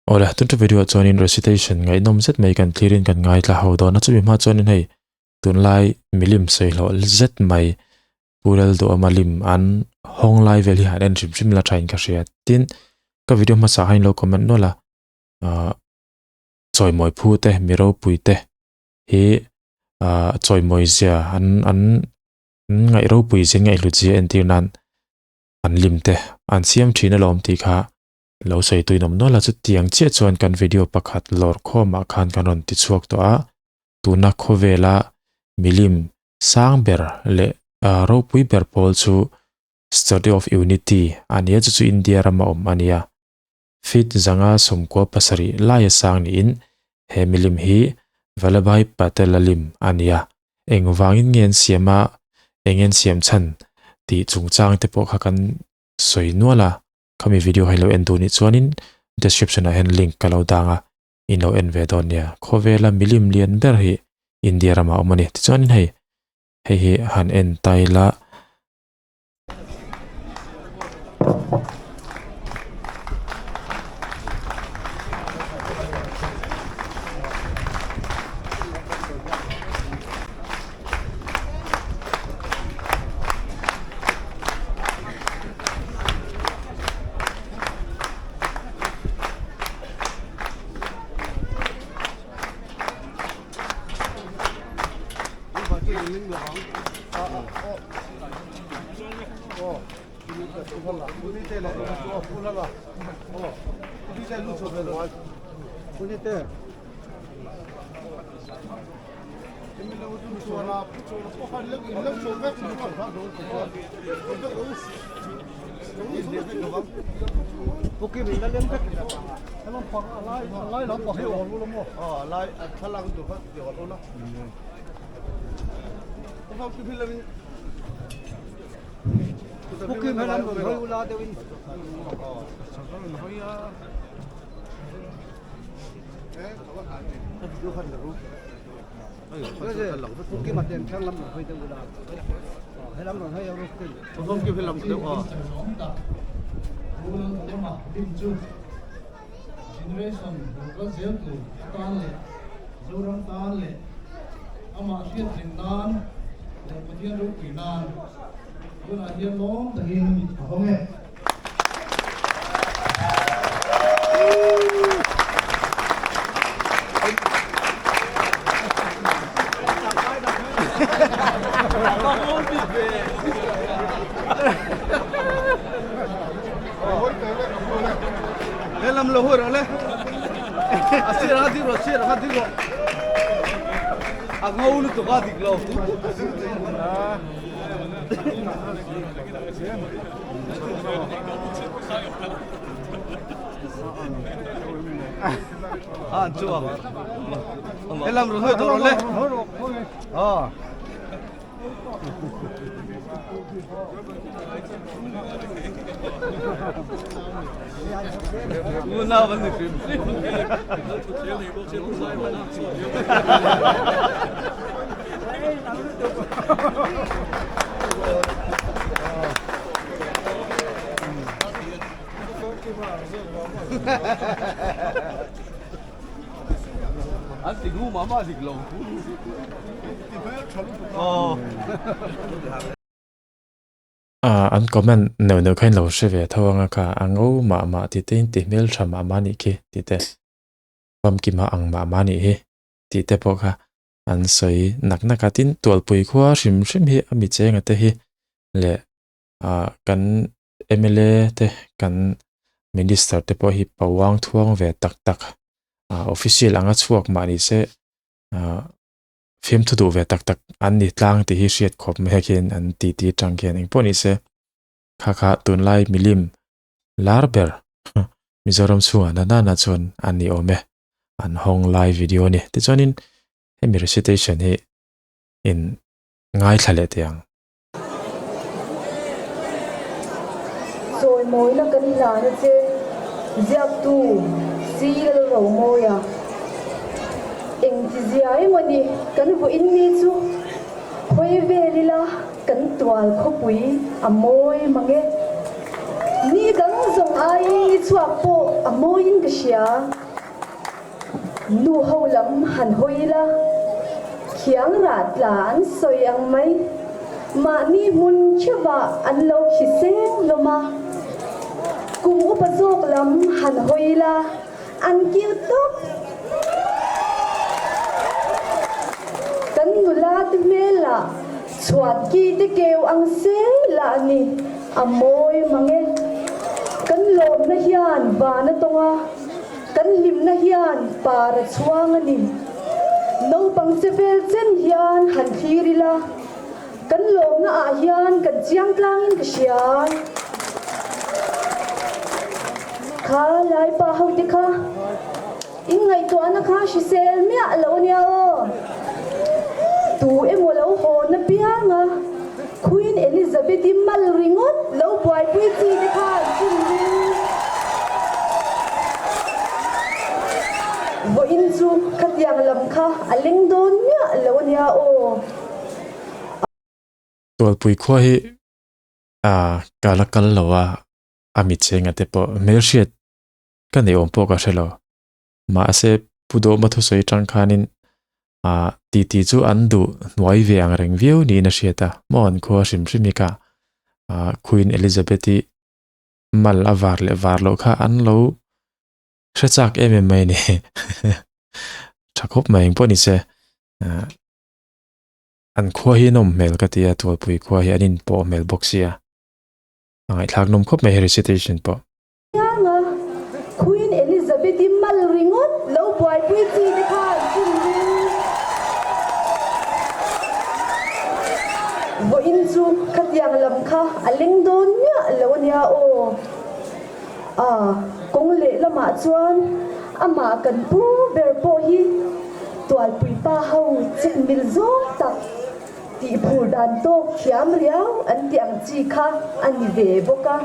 Awle, tun thu video ah chuanin recitation ngaihnawm zet mai kan thlirin kan ngaithla ho dawn a, chumi hma chuanin hei tunlai milim sawi hlawh zet mai Pu Lalduhawma lim an hawng lai vel hi han en hrim hrim la thain ka hria. Tin, ka video hmasa ah hian lo comment nual a, ah chawimawi phu te, mi ropui te hi ah chawimawi zia an an ngaih ropui zia ngaihhlut zia entir nan an lim te an siam thin alawm tih kha Lo sawi tui nawm nual a, chutiang chiah chuan kan video pakhat lawr khawmah khan kan rawn ti chhuak tawh a, tuna khawvela milim sang ber leh ropui ber pawl chu Statue of Unity a ni a, chu chu India rama awm a ni a, feet 197 laia sang niin he milim hi Vallabhbhai Patel-a lim a ni a, engvangin nge an siam a, eng nge an siam chhan tih chungchang te pawh kha kan sawi nual a. Khami video hi lo en duh nih chuanin description ah hian link ka lo dang a, in lo en ve dawn nia. Khawvela milim lian ber hi India ramah a awm a ni. Tichuanin hei hei hi han en ta ila. An comment neuh neuh kha in lo hre ve tho anga kha a ngo mah mah tih te in ti hmel tha mah mah nih khi tih te famkima ang mah mah nih hi tih te pawh kha an sawi nak nak a tin tualpui khua hrim hrim hi a mi chenga te hi leh ah kan M_L_A te kan minister te pawh hi pawang thuang ve tak tak ah official anga chhuak mah ni se ah fiamthu duh ve tak tak an ni tlang tih hi hriat khawp mai hian an ti ti atang khian engpawh ni se kha kha tunlai milim lar ber Mizoram chhungah na nana chuan an ni awm e an hawng lai video a ni tichuanin hemi recitation hi in ngaithla leh teh ang. Chawimawina kan hlana che ziaktu CL Romawia engtizia emawni kan vawiin ni chu hawi vel ila kan tual khawpui a mawi mang e. Ni dang zawng aiin ni chhuak pawh. a mawiin ka hria. Nu ho lam han hawi ila, khiang rah tla an sawi ang mai. Mahni hmun theuhah an lo khi seng hlawm a. Kum upa zawk lam han hawi ila, an kiu tawp. Kan nula te hmelah chhuat ki te keu ang se lah ni, a mawi mang e. Kan lawmna hian van a tawng a. Kan hlimna hian par a chhuang a ni. Naupang che vel chen hian han thlir ila, kan lawmna ah hian kan chiang tlangin ka hria. Kha lai pa ho te kha in ngaihtuahna kha hrisel miah lo a nia aw. Tu emaw lo hawn apiang a, Queen Elizabeth-i mal ringawt lo buaipui chi te khan chunrin vawiin chu khatiang lam kha a leng dawn miah lo a nia aw. Tualpui khua hi ka la kal lo a, a mitchenga te pawh hmelhriat ka neih awm pawh ka hre lo. Mahse, Pu Dawma thusawi atang khanin ah titi chu an duh hnuai ve ang reng viau niin a hriat a, maw an khua hrim hrim hi kha ah Queen Elizabeth-i mal a var leh var loh kha an lo hre chak em em mai a ni. Tha khawp mai engpawh ni se ah an khua hi nawm hmel ka ti a, Tualpui khua hi an inpawh hmel bawk sia, a ngaihthlak nawm khawp mai he recitation pawh. Chianga, Queen Elizabeth-i mal ringawt lo buaipui chi te khan chunrin vawiin chu khatiang lam kha a leng dawn miah lo a nia aw. A kawng lehlamah chuan amah kan pu ber pawh hi tualpui pa ho chek mil zawng tak Tih phur dan tawk thiam riau an tih ang chi kha a ni ve bawk a.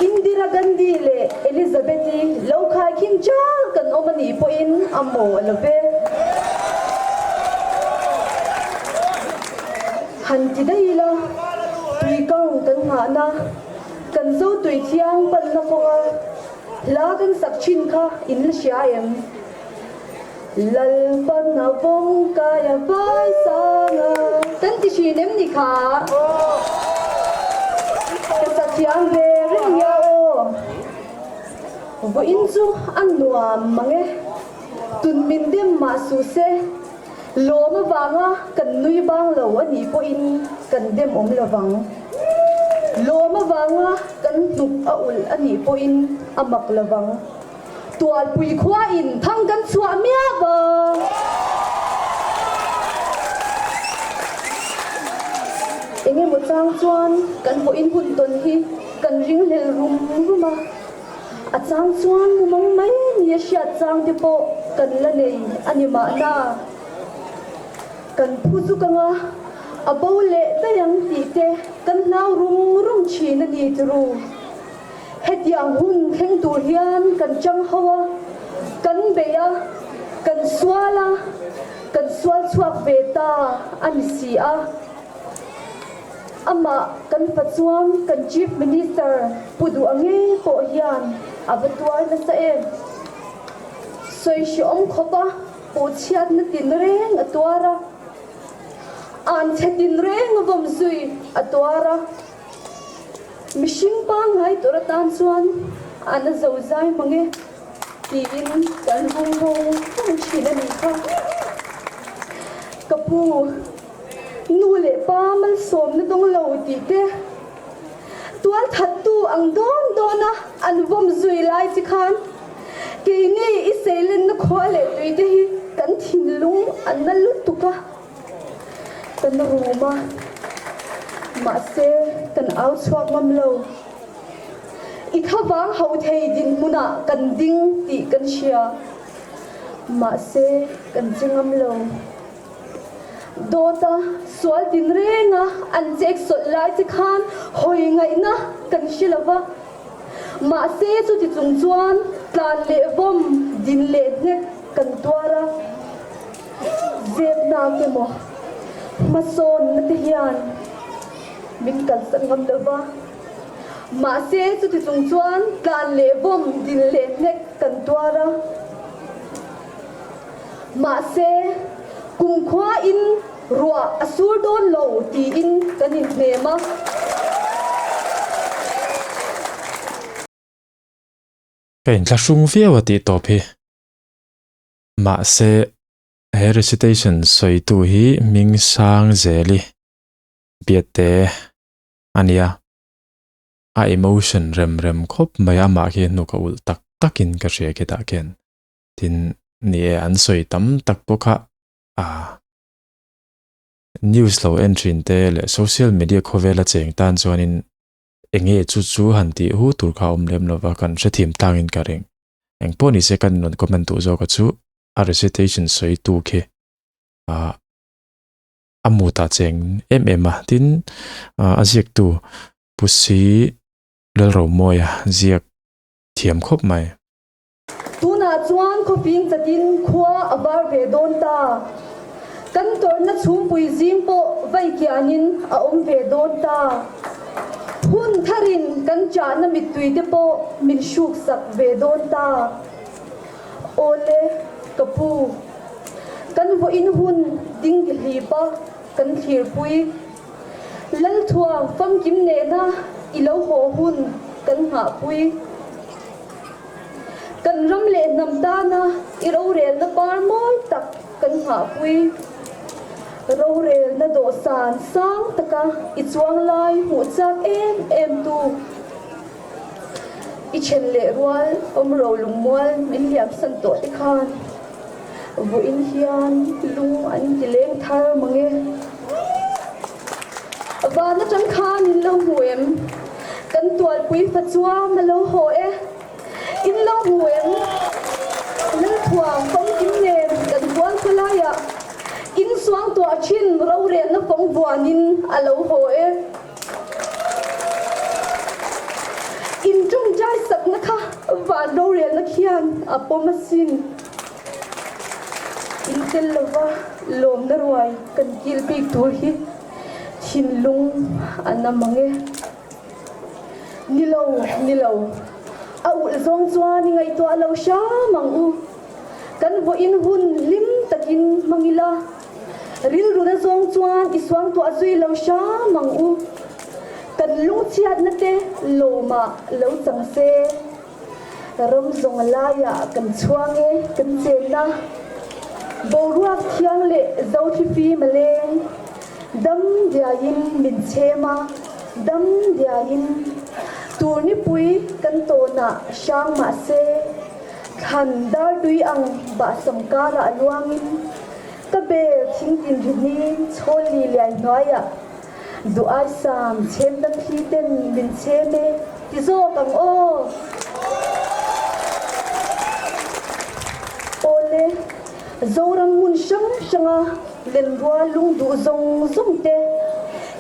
Indira Gandhi leh Elizabeth-i lo khaikhin chal kan awm a nih pawhin a maw a lo ve. Han ti daih ila, tui kang kan nghahna, kan zo tui thiang panna kawnga hla kan sak thin kha in la hria em? Lalpan a vawng kai a vai sang a. Kan ti thin em ni kha? Ka sa thiam ve reng nia aw. Vawiin chu a nuam mang e. Tun min dem mah suh se. Lawm avanga kan nui bang lo a nih pawhin kan dem awm lo vang. Lawm avanga kan hnuk a ulh a nih pawhin a mak lo vang. Tualpui khua in thang kan chhuah miah va. Engemaw chang chuan kan pawhin hun tawn hi kan ringhlel rum rum a, a chang chuan mumang mai ni a hriat chang te pawh kan la nei a ni mahna. Kan phu zuk anga a bo leh daih ang tih te kan hlau rum rum thin a ni turu. Hetiang hun thleng tur hian kan chang ho a, kan bei a, kan sual a, kan sual chhuak ve ta a ni si a. Amah kan fa chuan kan Chief Minister Pu Duha ngei pawh hian a va tuar nasa em. Sawi hreawm khawp a, puhchhiatna tinreng a tuar a, anchhe tinreng a vawm zui a tuar a. Mihring pangngai tur atan chuan a na zo zai mang e tiin kan vung vawng vawng thin a nih kha. Ka pu, nu leh pa malsawmna dawng lo tih te, tualthattu ang dawn dawna an vawm zui lai chi khan keini i seilenna khua leh tui te hi kan thinlung a na lutuk a. Kan rum a, mahse kan au chhuak ngam lo. I thlavang ho thei dinhmunah kan ding tih kan hria, mahse kan che ngam lo. Dawta sual tinrenga an chek sawlh lai che khan hawi ngaihna kan hre lo va, mahse chuti chung chuan tlan leh vawm din leh hnek kan tuar a. Zepnak emaw hmasawnna te hian min kalsan ngam lo va. Mahse, chuti chung chuan tlan leh vawm dil leh hnek kan tuar a. Mahse, kumkhuain ruah a sur dawn lo tiin kan inhnem a. Ka inthlahrung viau a tih tawp hi. Mahse, he recitation sawitu hi hming sang zel i biate a nia. A emotion rem rem khawp mai a, amah khi hnuk a ulh tak takin ka hria khitah khian. Tin, ni e, an sawi tam tak pawh kha a news lo en thin te leh social media khawvela cheng tan chuanin eng nge chu chu han tih hu tur kha a awm lem lova kan hrethiam tlangin ka ring. Eng pawh ni se kan rawn comment duh zawk a chu a recitation sawi tu khi ah a mut ah cheng em em a tin ah a ziak tu Pu Si Lalromawia ziak thiam khawp mai. Tunah chuan khawping chatin khua a var ve dawn ta. Kan tawrhna chhumpui zing pawh vai kianin a awm ve dawn ta. Hun tharin kan chahna mittui te pawh min hruksak ve dawn ta. Awle, ka pu. Kan vawiin hun ding ti hlipa kan thlirpui. Lalthuam famkim nena i lo haw hun kan nghahpui. Kan ram leh hnam tana i rorelna par mawi tak kan nghahpui. Rorelna dawhsan sang taka i chuang lai hmuh chak em em tu. I then leh rual awm ro lungmual min liamsan tawh te khan vawiin hian lung an ti leng thar mang e. Van atang khan in lo hmu em? Kan tualpui fa chuam a lo haw e. In lo hmu em? Lalthuam famkim nen kan hual khawlaiah in suangtuah thin rorelna fawng vuanin a lo haw e. In tawngtai sakna kha van rorelna khian a pawm asin. In tel lova lawmna ruai kan kil bik tur hi thinlung a na mang e. Ni lo, ni lo. A ulh zawng chuan i ngaihtuah lo hram ang u. Kan vawiin hun hlim takin hmang ila, rilru na zawng chuan i suangtuah zui lo hram ang u. Kan lungchhiatna te lawmah lo chang se. Ram zawng laiah kan chhuang e, kan chenna. Boruak thiang leh Zothlifim a leng. Dam diaiin min chhem a, dam diaiin. Turnipui kan tawnah hrang mah se, thlan dartui ang bahsam karah luangin, ka bel thingtin ri ni chhawl li liai hnuaiah duh aisam chhem dam thli ten min chhem e ti zawk ang aw. Awle, Zoram hmun hrang hranga Lenrual lung duh zawng zawng te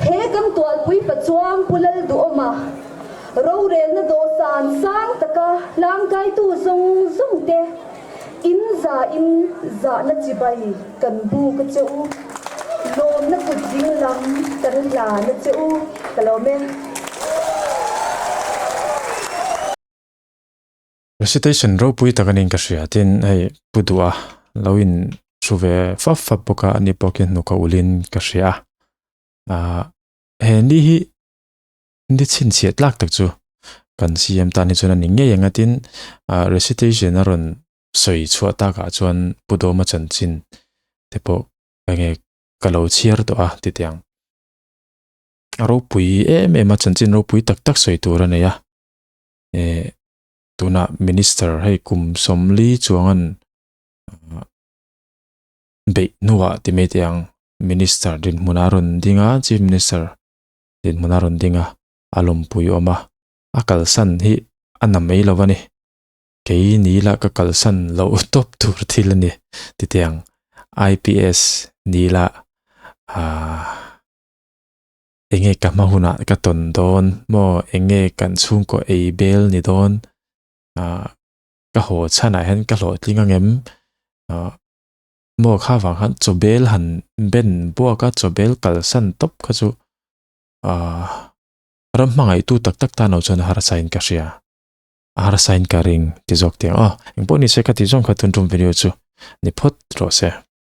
he kan tualpui pachuang Pu Lalduhawma rorelna dawhsan sang taka hlangkaitu zawng zawng te in za in zahna chibai kan buk a che u, lawmna kut ding lam kan hlan a che u, ka lawm e. Recitation ropui tak anin ka hria tin hei pu duh a lo in hru ve fap fap bawk a ani pawh khi hnuk a ulin ka hria a ah he ni hi ni chhinchhiah tlak tak chu kan CM tan hi chuan ani ngei ang a tin ah recitation a rawn sawi chhuah takah chuan pu Dawma chanchin te pawh enge ka lo chhiar tawh a ti teh ang a ropui em em a chanchin ropui tak tak sawi tur a nei a. eh tunah minister hei kum sawmli chuangan beih hnuah ti mai teh ang minister dinhmun a rawn ding a chief minister dinhmun a rawn ding a a lawmpui awm a a kalsan hi a na mai lo a ni kei ni lah ka kalsan loh tawp tur thil a ni ti teh ang I_P_S ni lah ahh. Enge ka hma hunah ka tawn dawn maw enge kan chhungkaw ei bel ni dawn ah ka haw chhanah hian ka hlawhtling ang em ah maw kha vang khan chaw bel han ben buak a chaw bel kalsan tawp kha chu ah. Ram hmangaihtu tak tak tan lo chuan a harsa in ka hria. A harsa in ka ring ti zawk tiang aw. Engpawh ni se ka tih zawng kha tun tum video chu ni phawt rawh se.